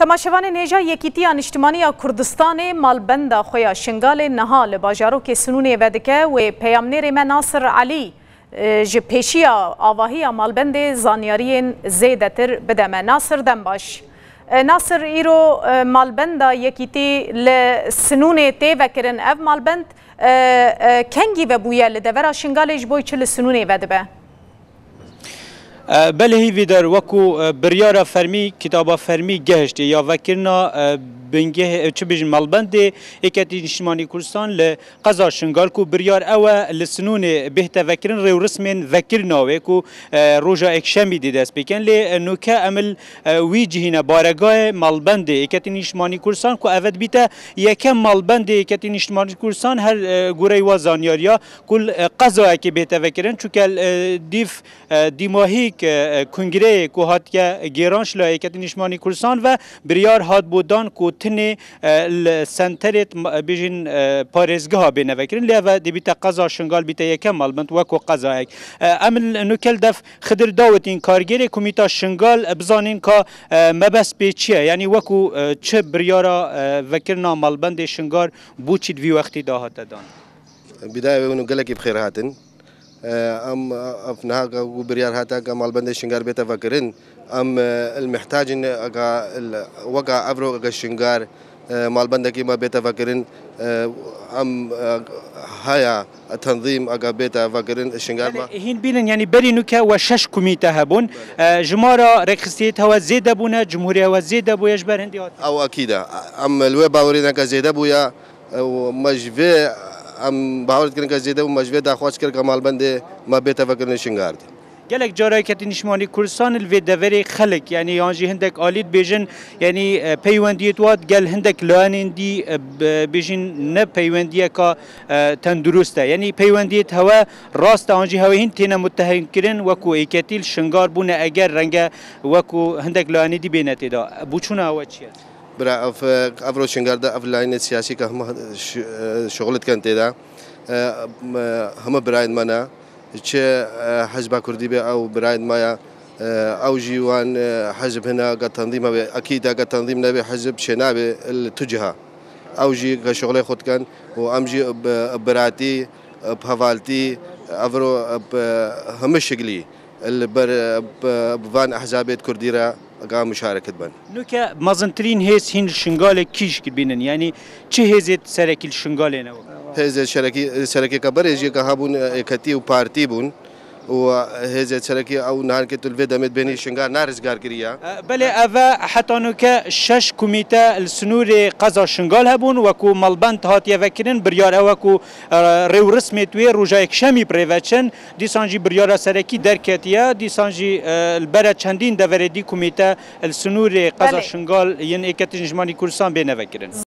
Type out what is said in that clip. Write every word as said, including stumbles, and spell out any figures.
Temaşevanên hêja, Yekîtiya Niştimanî ya Kurdistanê malbenda xwe ya Şingalê niha li bajarokê Sinûnê vedike. Wê peyamnêrê me Nasir Elî, e, ji pêşiya avahiya malbendê zanyariyên zêdetir bide me. Nasir, dem baş. E, Nasir, îro, e, malbenda Yekîtî li Sinûnê tê vekirin. Ev malbend, e, e, kengî vebûye, li devera Şingalê ji bo çi li Sinûnê vedibe? E, belê Hîvîdar, wekû, e, biryara fermî, kitaba fermî gehiştê ya vekirina, e, bingeh-, e, çi bêjin, malbendê Êketî Niştimanî Kurdistan li qeza Şingal, ku biryar ew e li Sinûnê bêhte vekirin, rêwrismên vekirina wê ku, e, roja Ekşemî dê dest pê kin. Lê, e, nûke em li, e, wî cihî ne, baregahê malbendê Êketî Niştimanî Kurdistan, ku ev dibîte yekem malbendê Êketî Niştimanî Kurdistan, her, e, goreyê wa zanyariya, ku li, e, qezayekê bêhte vekirin, çunke, e, dîv, e, dîmahîk, e, e, kongreyê ku hatiye gêran ji la Yeketî Niştimanî Kurdistan ve biryar hat bo dan ku tinê, e, li senterê, e, bêjin, e, parêzgeha bêne vekirin. Lê ev dê bîte qeza Şingal, bîte yekem malbend wekû qezayek. E, em li nûke li dev Xidir Dawitîn, kargêrê Komîta Şingal, e, bizanîn ka, e, mebest pê çi ye? Yanî wekû, e, çi biryara, e, vekirina malbendê Şingal bo çi di vî wextî de hate dan? Bidayê wê hûn gelekî bi xêr hatin. Em, ev niha ku biryar hate ka malbendê Şingal bête vekirin, em, el mihtac in ka el, weka evro ka Şingal, e, malbendekî me bête vekirin, e, em, e, haya tenzîm ka bête vekirin Şingal me. Belê, hîn bînin, yanî berî nûke we şeş komîte hebûn. E, jimara rêkxistiyê hewe zêde bûne, cumhûrê hewe zêde bûye ji ber hindî hatiye? Ew ekîd e. Em li wê bawerî ne ka zêde bûye. Û me ji vê, em bawer dikin ke zêde bû, me ji vê daxwaz kir ke malbendê me bête vekirin Şingal de. Gelek cara Yeketî Niştimanî Kurdistan li vê deverê xelk, yanî yan jî hindek alî dibêjin, yanî, e, peywendiyê wa digel hindek layenên dî, e, b-, bêjin ne peywendiyeka, e, tendurust e. Yanî peywendiyê hewe rast e, an jî hewe hîn têne muttehemkirin, wekû êketî li Şingal bûne, eger renge wekû hindek layenê dî bêne tê de. Boçûna hewe çi ye? Bira, ev, ev roj Şingal de ev layînê siyasî ke hema ş-, e, şixul dikin tê de, e, m-, hema birayên me ne. Çi, e, hizba kurdî be, ew birayên me ye. E, ew jî wan, e, hizb hene, ke tenzîm hebe, ekîd e, ke tenzîm nebe, hizb çênabe li tu ciha. Ew jî ke şixulê xwe dikin û em jî bi, bi biratî, bi hevaltî, ev ro, bi hemî şiklî li ber, bi, bi van ehzabê kurdî re ga muşareket ben. Nûke mezintirîn hêz hîn li Şingalê kî jî dibînin? Yanî çi hêzê serekî li Şingalê ne? Hêzê serekî, serekê ke berê jî ke hebûn, êketî û partî bûn û hêzê serekî ew niha ke tu li vê demê dibênî Şingal ne rizgar kiriye. E, belê, ev e heta nûke şeş komîte li sinûrê qeza Şingal hebûn, wekû malbend hatiye vekirin, biryar ew e ku, e, rêwrismê wê roja Yekşemî bi rê ve çin. Dîsan jî biryara serekî derketiye. Dîsan jî, e, li bere çendîn deverê dî komîte li sinûrê qeza Belê. Şingal yên Êketî Niştimanî Kurdistan bêne vekirin.